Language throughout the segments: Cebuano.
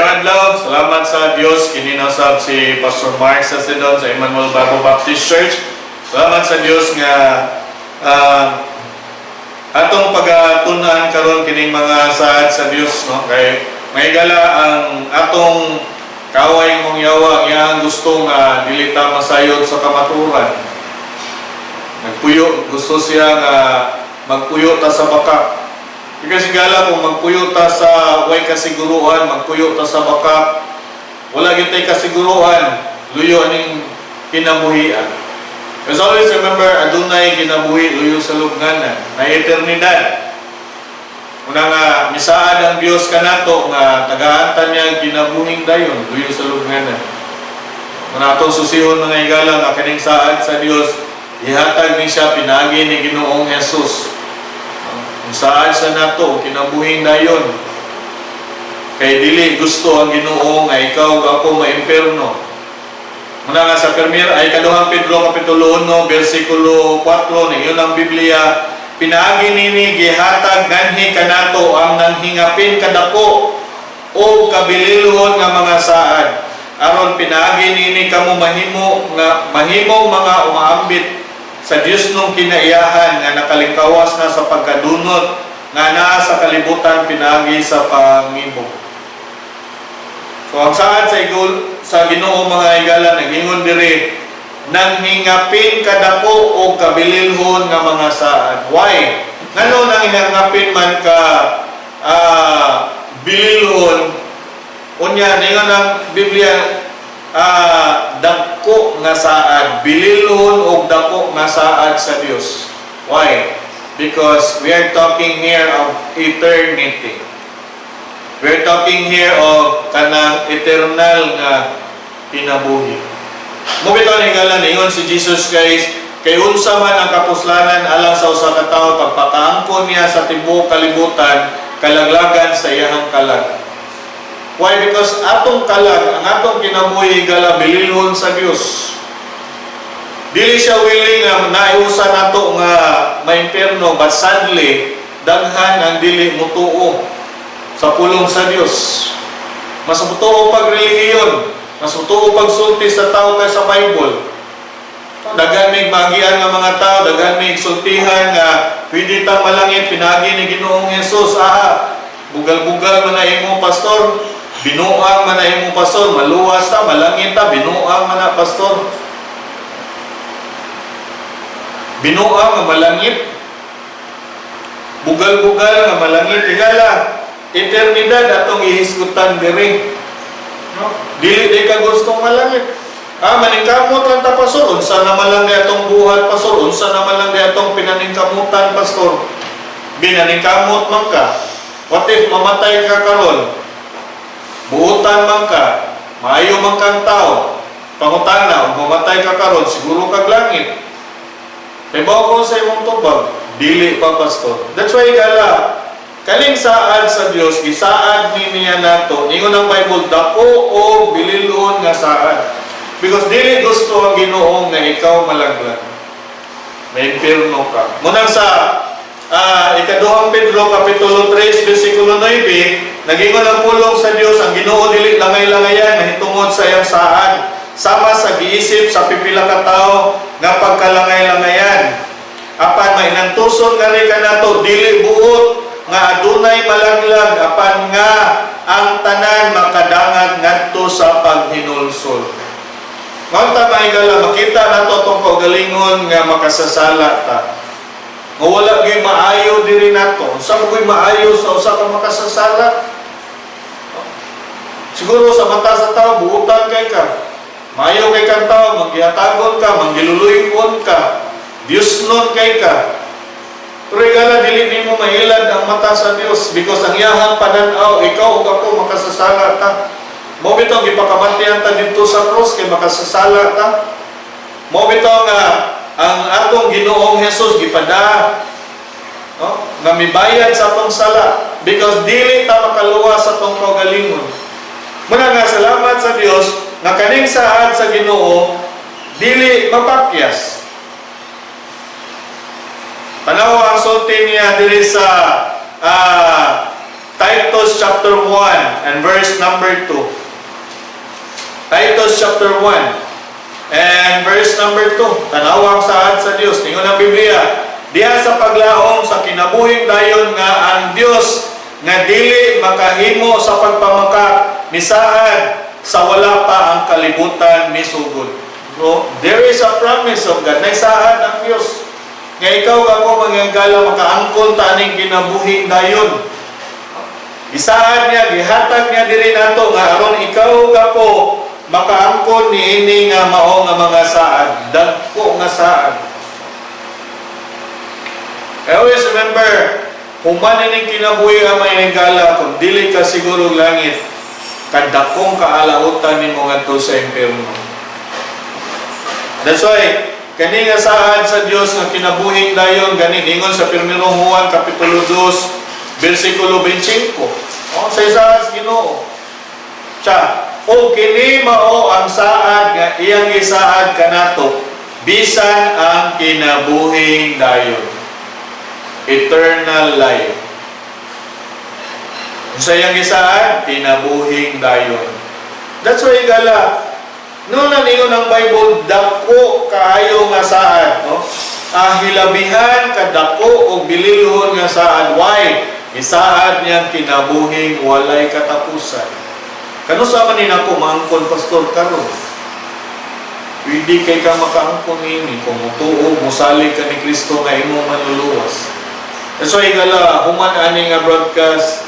Maayong adlaw, salamat sa Dios. Kini na usab si Pastor Mark Sacedon sa Emmanuel Bible Baptist Church. Salamat sa Dios nga atong pagatun-an karon kining mga saad sa Dios, no, kay mahigala, ang atong kaway mong yawa, iyang gusto nga dili ta masayod sa kamaturan. Nagpuyo, gusto siya nga magpuyo ta sa baka. Because gala, kung magpuyo ta sa way kasiguruhan, magpuyo ta sa baka, wala gyud kasiguruhan, luyo aning kinabuhian. Because always remember, adunay kinabuhi luyo sa lubnganan, na eternidad. Una nga, misaad ang Dios kanato nga tagaan ta niya ang kinabuhing dayon, luyo sa lubnganan. Una atong susihon, mga higala, nga kining saad sa Dios, ihatag ni siya pinaagi ni Ginoong Jesus. Kung saad sa nato, kinabuhing dayon. Kay dili gusto ang Ginoo nga ikaw ug ako maimpierno. Muna nga sa Premier ay Kaduhang Pedro kapitulo 1 bersikulo 4, ningon ang Biblia, "Pinaagi nini gihatag nganhi kanato ang nanghingapin kadako o kabililhon nga mga saad, aron pinaagi nini kamo mahimo nga mahimong mga umaambit sa Diosnong kinaiyahan nga nakalingkawas na sa pagkadunot nga naa sa kalibutan pinaagi sa pangibok." So ang saad sa igul sa Ginoo, mga higala, nagingon diri, nanghingapin kadako o kabililhon nga mga saad. Why? Ngano nanghingapin man ka bililhon? Unya ningon ang Biblia, dako nga saad, bililhon og dako nga saad sa Dios. Why? Because we are talking here of eternity. We're talking here of kanang eternal nga kinabuhi. Mao bitaw ni gala, ningon si Jesus Christ, "Kay unsa man ang kapuslanan alang sa usa ka tawo pagpakaangkon niya sa tibuok kalibutan, kalaglagan sa iyahang kalag?" Why? Because atong kalag, ang atong kinabuhi, gala, bililhon sa Dios. Dili siya willing nga naiusa nato nga maimpierno, but sadly, daghan ang dili mutuo sa pulong sa Dios. Mas mutuo pag relihiyon, mas mutuo pag sulti sa tao kaysa Bible. Daghan may magian nga mga tao, daghan may sultihan nga pwede ta malangit pinaagi ni Ginoong Hesus. Ah, bugal-bugal man na imo, pastor. Binuang man na imo, pastor, maluwas ta, malangit ta, binuang man na, pastor. Binuang nga malangit. Bugal-bugal nga malangit. Higala, eternidad atong ihisgutan diri. No? Dili di ka gustong malangit. Ah, maningkamot lang ta, pastor. Unsa naman lang di atong buhat, pastor? Unsa naman lang di atong pinaningkamutan, pastor? Binaningkamot man ka. What if mamatay ka karon? Buutan man ka. Maayo man kang tao. Pangutana, kung mamatay ka karon, siguro kag langit? Kay ko sa imong tubag, dili pa, pastor. That's why gala, kaning saad sa Dios, gisaad ni niya nato. Ningon ang Bible, dako o bililon nga saad. Because dili gusto ang Ginoo nga ikaw malaglag. Maimpierno ka. Munang sa Ikaduhang Pedro kapitulo 3 bersikulo 9, nagingon ang pulong sa Dios, "Ang Ginoo dili langay-langayan nahitungod sa iyang saad, sama sa giisip sa pipila ka tawo nga pagkalangay-langayan. Apan mainantuson nganhi kanato, dili buot nga adunay malaglag, apan nga ang tanan makadangat ngadto sa paghinulsol." Mao ta, mga higala, makita nato atong kaugalingon nga makasasala ta. Nga wala gyud maayo diri nato. Unsa man gyud maayo sa usa ka makasasala? Siguro sa mata sa tao, buutan kay ka. Maayo kay kang tao, manggihatagon ka, manggiluluyon ka. Diosnon kay ka. Pero higala, dili nimo mailad ang mata sa Dios because ang iyahang pananaw, ikaw ug ako, makasasala ta. Mao bitaw gipakamatian ta didto sa cross kay makasasala ta. Mao bitaw nga ang atong Ginoong Hesus gipada, no, nga mibayad sa atong sala because dili ta makaluwas sa atong kaugalingon. Muna nga salamat sa Dios nga kaning saad sa Ginoo dili mapakyas. Tanawa ang sulti niya diri sa Titus chapter 1 and verse number 2. Titus chapter 1 and verse number 2. Tanawa ang saad sa Dios. Ningon ang Biblia, diha sa paglaom sa kinabuhing dayon nga ang Dios nga dili makahimo sa pagpamakak misaad sa wala pa ang kalibutan misugod. No, there is a promise of God. Naisaad ang Dios nga ikaw ug ako, mga higala, makaangkon ta aning kinabuhing dayon. Isaad niya, gihatag niya diri nato nga aron ikaw ug ako makaangkon niini nga mao nga mga saad, dagko nga saad. I always remember, human ining kinabuhi ang mga higala, kung dili ka siguro langit, kadakong kaalautan nimo ngadto sa impyerno. That's why, kani nga saad sa Dios nga kinabuhing dayon, gani ningon sa 1 Juan kapitulo 2 bersikulo 25. Oh, sa saad sa Ginoo. Siya, o kini mao ang saad nga iyang gisaad kanato bisan ang kinabuhing dayon. Eternal life. Sa iyang gisaad, kinabuhing dayon. That's why, higala, no naningon ang Bible, dako kaayo nga saad, no? Ah, hilabihan kadako og bililhon nga saad. Why? Isaad niyang kinabuhing walay katapusan. Kanusa man ni nako maangkon, Pastor, karon? Pwede kay ka makaangkon ini kung mutuo, musalig ka ni Kristo nga imong manluluwas. So higala, human ani nga broadcast,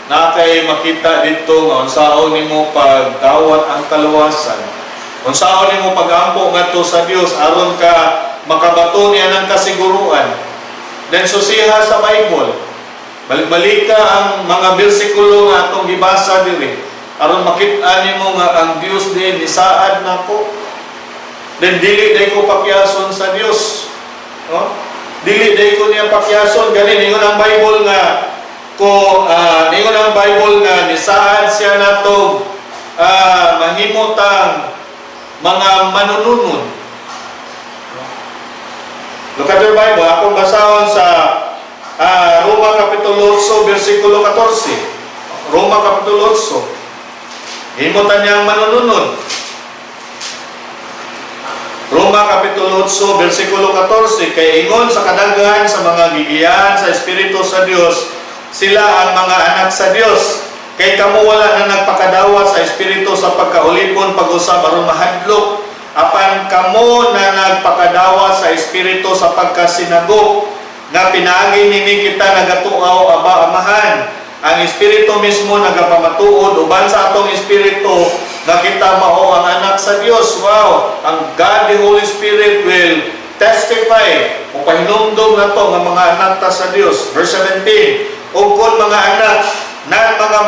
na kay makita dito nga unsaon nimo pagdawat ang kaluwasan. Unsaon nimo pagampo ngadto sa Dios aron ka makabato niya ng kasiguruan. Then susiha sa Bible. Balik-balik ka ang mga bersikulo nga atong gibasa diri aron makit-an nimo nga ang Dios din nisaad nako. Then dili day ko pakyason sa Dios. No? Dili day ko niya pakyason. Gani ningon ang Bible nga ko ningon ang Bible nga nisaad siya nato mahimutang mga manununod. Look at your Bible. Akong basahon sa Roma Kapitulo 8, versikulo 14. Roma Kapitulo 8. Himutan niyang manununod. Roma Kapitulo 8, versikulo 14, kay ingon sa kadaghan sa mga gigiyahan sa Espiritu sa Dios, sila ang mga anak sa Dios. Kay kamo wala na nagpakadawat sa Espiritu sa pagkaulipon pag-usab aron mahadlok, apan kamo na nagpakadawat sa Espiritu sa pagkasinagop, nga pinaagi nini kita nagatuaw, "Aba, Amahan." Ang Espiritu mismo nagapamatuod uban sa atong espiritu nga kita mao ang anak sa Dios. Wow! Ang God the Holy Spirit will testify o pahinumdom nato nga mga anak ta sa Dios. Verse 17, ug kon mga anak, na mga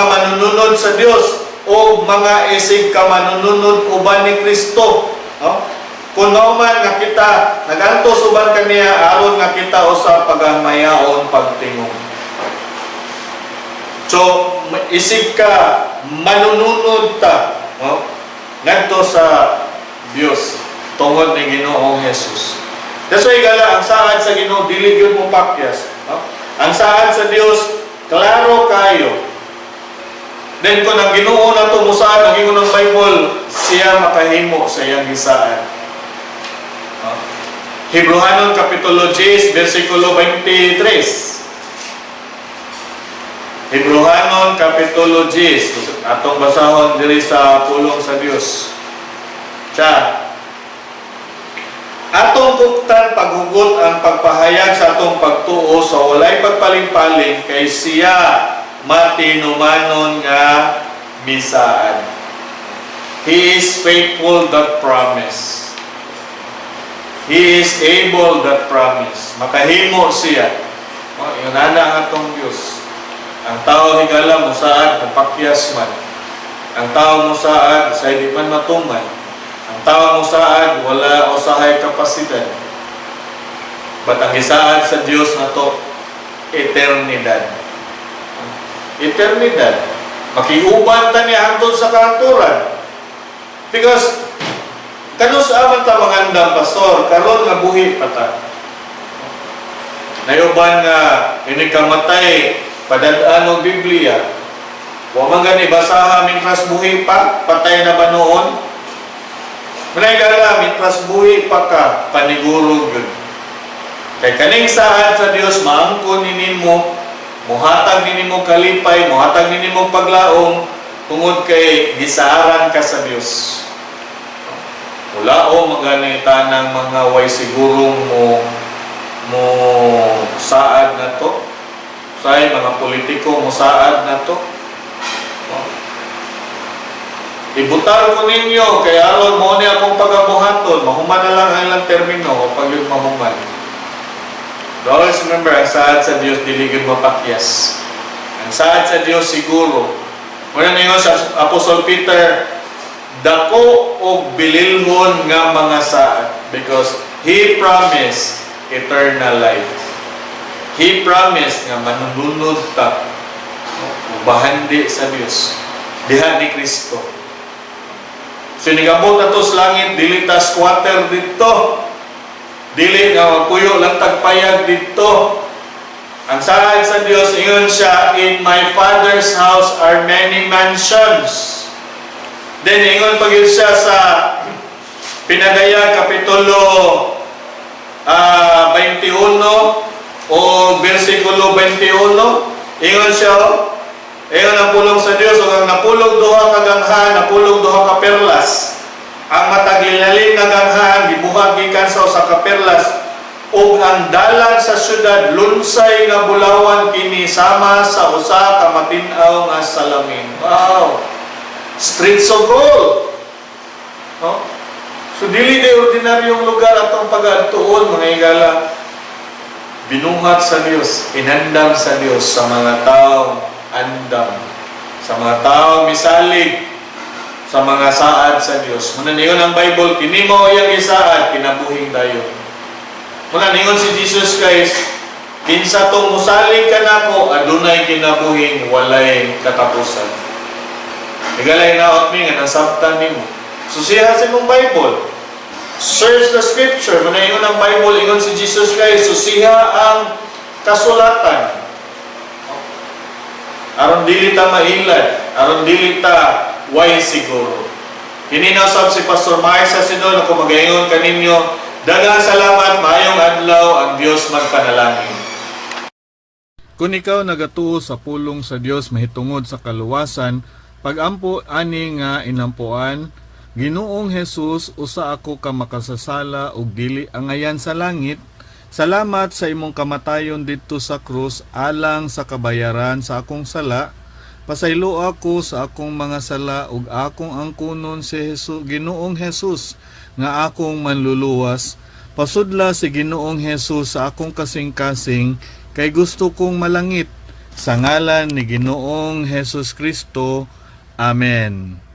manununod sa Dios o mga isig ka manununod uban ni Kristo. No? Kung mao man nga kita nagantos uban kaniya aron nga kita usab pagamayaon pagtingog. So, isig ka manununod ta, no, ngadto sa Dios tungod ni Ginoong Jesus. That's why, higala, ang saad sa Ginoo dili gyud mo pakyas, no? Ang saad sa Dios klaro kayo. Then kung ang Ginoo nato musaad, ang ingon ng Bible, siya makahimo sa iyang gisaad. No? Hebreohanon Kapitulo 10, versikulo 23. Hebreohanon Kapitulo 10. Atong basahon diri sa pulong sa Dios. Siya. Atong kuptan paghugot ang pagpahayag sa atong pagtuo sa walay pagpaling-paling, kay siya matinumanon nga misaad. He is faithful that promise. He is able that promise. Makahimo siya. Oh, yun na ang atong Diyos. Ang tao, higala, musaad, mupakyas man. Ang tao musaad, sa hindi man matuman. Ang tao musaad, wala usahay kapasidad. But ang gisaad sa Diyos na to, eternidad. Eternidad. Makiuban ta niya hangtod sa kahangturan. Because, kanus-a man ta mangandam, Pastor, karon nga buhi pa ta? Nayuban nga, ini kamatay, Padad-an og Biblia. Wa man gani basaha mintras buhi pa, patay na ba noon? Mga higala, mintras buhi pa ka, paniguro gyud. Kay kaning saad sa Dios maangkon ni nimo, muhatag ni nimo kalipay, muhatag ni nimo paglaom tungod kay gisaaran ka sa Dios. Wala o magani tanang mga way sigurong mo mo saad na to. Say mga politiko mo saad na to. No? Ibutar ko ninyo kay aron mo ni akong pagabuhaton, mahuman na lang ang ilang termino o pag yung mahuman. But always remember, ang saad sa Dios dili gyud mapakyas. Ang saad sa Dios siguro. Muna ningon sa Apostol Peter, dako og bililhon nga mga saad because He promised eternal life. He promised nga manununod ta bahandi sa Dios diha ni Kristo. So nigabot na to sa langit, dili ta squatter didto. Dili nga magpuyo lang tagpayag didto. Ang saad sa Dios, ingon siya, "In my Father's house are many mansions." Then ingon pa gyud siya sa Pinadayag Kapitulo 21 o versikulo 21, ingon siya, oh, ingon ang pulong sa Dios, ug ang napulog duha ka ganghaan, napulog duha ka perlas. Ang matag lilalim nga ganghaan gibuhat gikan sa usa ka perlas, ug ang dalan sa syudad lunsay nga bulawan kini sama sa usa ka matin-aw nga salamin. Wow! Streets of gold. No? So dili day ordinaryong lugar atong pag-adtuon, mga higala. Binuhat sa Dios, inandam sa Dios sa mga taong andam, sa mga taong misalig sa mga saad sa Dios. Muna ningon ang Bible, kini mao iyang gisaad, kinabuhing dayon. Muna ningon si Jesus Christ, kinsa tong musalig kanako, adunay kinabuhing walay katapusan. Higala, hinaot mi nga nasabtan nimo. Susiha sa imong Bible. Search the scripture. Muna ingon ang Bible, ingon si Jesus Christ, susiha ang kasulatan. Aron dili ta mailad, aron dili ta way siguro. Kini na usab si Pastor Mark sa Sidon, ako magaingon kaninyo, daghang salamat, maayong adlaw, ang Dios magpanalangin. Kung ikaw nagatuo sa pulong sa Dios mahitungod sa kaluwasan, pagampo ani nga inampuan: "Ginoong Jesus, usa ako ka makasasala ug dili angayan sa langit. Salamat sa imong kamatayon didto sa krus alang sa kabayaran sa akong sala. Pasaylo ako sa akong mga sala ug akong angkunon si Jesus, Ginoong Jesus, nga akong manluluwas. Pasudla si Ginoong Jesus sa akong kasing-kasing kay gusto kong malangit. Sa ngalan ni Ginoong Jesus Kristo. Amen."